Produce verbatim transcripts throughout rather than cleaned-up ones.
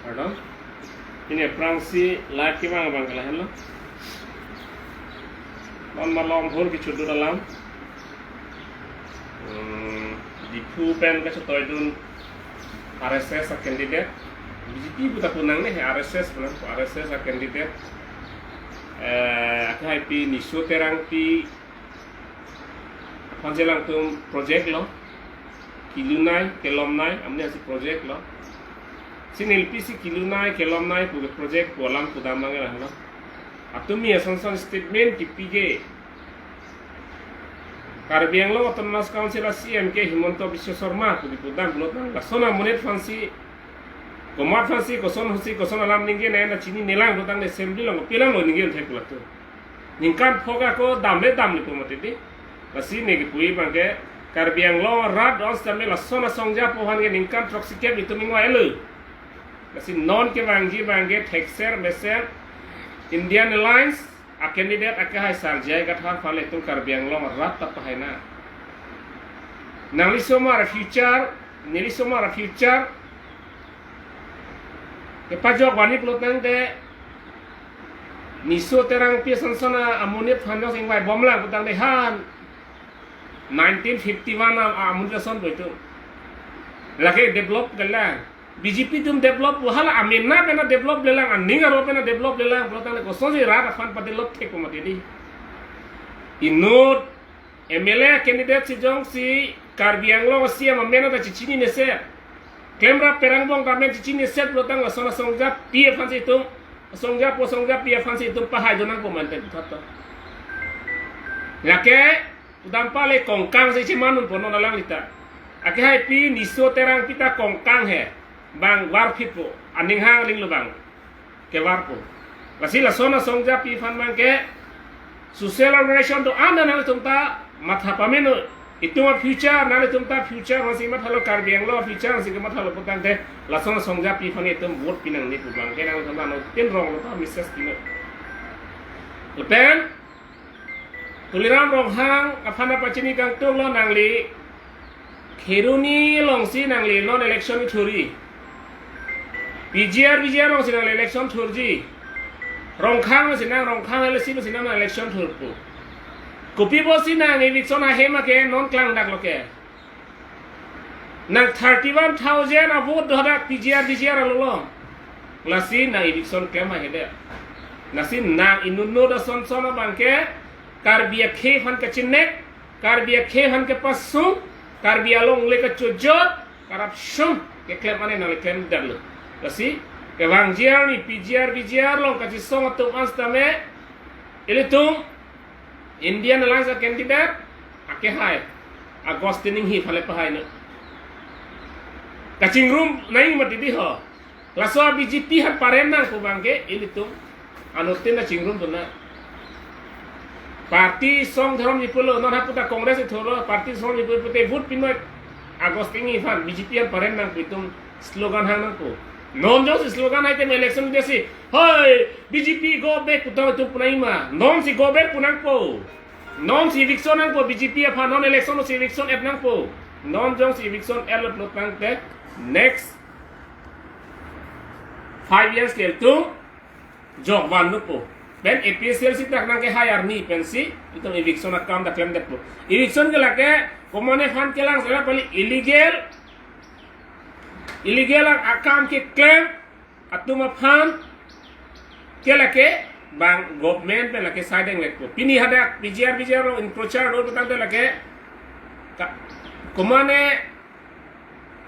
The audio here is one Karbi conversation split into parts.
Hello. Pini aphrangsi live kevang abang ke lahenlo. Non malom hur kechodur alam. Hmm, Diphu pen kachetoidun R S S a-candidate. B J P pu ta pu nangne, R S S pu nang, R S S a-candidate. Eh, akehaipi Niso Terangpi aphan si alangtum project lo. Kelunei, kelomnei, amonit aphansi project lo. Si neli pisi kelunei, kelomnei pu ke project pu alam pudam nang lahenlo. Atumi ason son statement kepiji. Karbi Anglong Autonomous Council a-C E M ke Himanta Biswa Sarma pu kepudam pulo tang, lason amonit aphansi, komat aphansi, koson aphansi, koson alam ningje nangji ta chinine lang pulo tang, assembly along pilanglo ningje thek pulo tang. Ningkan phok ako damle damle pu mati di. Lasi ne kepu abang ke Karbi Anglong arat do-an setame lason asongja aphan ke ningkan throksikep itum ingvailo. Lasi non kevangji abang ke thekser mesen Indian Alliance a-candidate akehai Sir J I Kathar aphan ilitum Karbi Anglong arat ta pahai nang. Nangli osomar a-future, neli osomar a-future kepajok vanji pulo tangte, Niso Terangpi ason son amonit aphan jongsi ingvai bomlang pu tangte han nineteen fifty-one a, amonit ason pu itum. Lake develop kelang. B J P atum develop pu hala amena pen develop lelang, aning aro pen develop lelang pulo tangte kosonsi rat aphan padevelop thek pu mati di. Inut M L A candidate si jongsi Karbi Anglong a-C E M amen ta chechinine set. Klemrap perang bong ta amen chechinine set pulo tang lason asongjapi aphansi itum, asongjapo asongjapi aphansi itum pahaidun nang pu mante thot to. Lake udampa le kongkang si chemanun po non alanglita. Akehaipi Niso Terangpi ta kongkang he. Bang varphitpo, aning hang aling lo bang kevarpo. Lasi lason asongjapi aphan abang ke social organization do-an nanglitum ta matha pameno. Itum a-future, nanglitum ta future aphansi mathalo, Karbi Anglong a-future aphansi kemathalo pu tangte, lason asongjapi aphan itum vote pi nangne pu abang ke nanglitum ta no tin rong lo ta message pino. Lapen Tuliram Ronghang aphan ta pachini kangtung lo, nangli Kheroni alongsi nangli non election thurji. P G R, V G R alongsi nangli election thurji. Rongkhang alongsi nang, Rongkhang L A C alongsi nang election thurpo. Kopi pusi nang eviction ahem ke non klangdak lo ke. Nang thirty-one thousand a-vote dodak P G R, V G R along lo. Lasi nang eviction klem hai hede. Lasi nang inut inut ason son abang ke Karbi akhei aphan kachinek, Karbi akhei aphan kepasung, Karbi alongle kachojot, corruption keklem ane nangli klemdetlo. Lasi kevangji arni P G R, V G R along kachesong atum an setame ilitum Indian Alliance a-candidate akehai Augustine Enghee aphan le pahai nang. Kachingrum nangji mati di ho. Laso B J P aphan parem nang pu abang ke ilitum anuttin ta chingrumdun nang. Party song dhorom ni pulo, non hapu ta Congress ithurlo, party song ni pulo pute vote pinoi Augustine Enghee aphan, B J P aphan parem nang pu itum slogan hang nangpo. Non jongsi slogan hai te election desi, "Hoi, B J P go back," pu tang itum pu nangji ma. Nonsi go back pu nangpo. Nonsi eviction nangpo B J P aphan, non election si eviction et nangpo. Non jongsi eviction etlo pulo tangte next five years ke itum jok vanlo po. Pen A P H L C tak nangkehai arni pensi itum eviction akam ta klemdetpo. Eviction ke lake komatne aphan kelang sela pali illegal, illegal akam keklem atum aphan ke lake bang government pen lake siding lekpo. Pini hadak P G R, V G R along encroacher do pu tangte lake ka-, komatne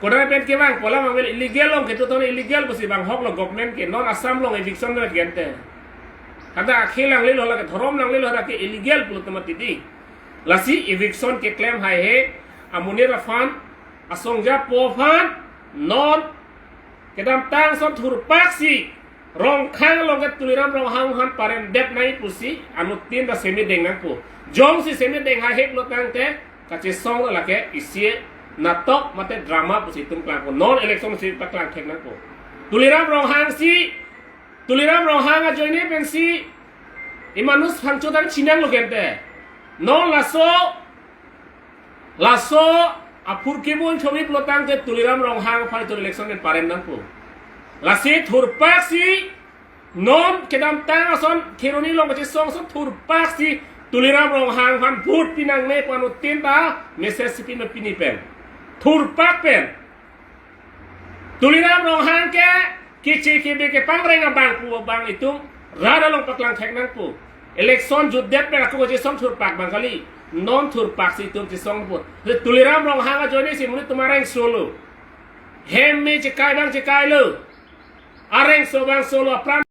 kodai pen kevang pu alam abang vel illegal along ketu ton illegal pusi bang hok lo government ke, non Assam along eviction do gente. Kada akhei alanglelo, lake dhorom alanglelo, hadak ke illegal pulo tang mati di. Lasi eviction keklem haihe amonit aphan, asongjapo aphan, non kedamtang ason thurpaksi Rongkhang along ke Tuliram Ronghang aphan paremdet nangji pusi anuttin ta semedeng nangpo. Jongsi semedeng haihe pulo tangte kachesong lo lake isi natok mate drama pusi itum klangpo. Non election si paklang thek nangpo. Tuliram Ronghang si, Tuliram Ronghang ajoine pensi imanus phangcho tang chinang lo gente. Non laso, laso aphurkimo chomi pulo tangte Tuliram Ronghang aphan itum election pen parem nangpo. Lasi thurpaksi non kedamtang ason Kheroni along kachesong ason thurpaksi Tuliram Ronghang aphan vote pinangne pu anuttin ta message si pin pini pen. Thurpak pen. Tuliram Ronghang ke kichi kibi kepangreng abang pu abang itum rat along paklang thek nangpo. Election jutdet pen ako kachesong thurpak abang kali. Non thurpaksi itum chesongpo. Tuliram Ronghang ajoine si monit atum areng solo. Hem me chekai abang chekailo. Areng so abang solo apran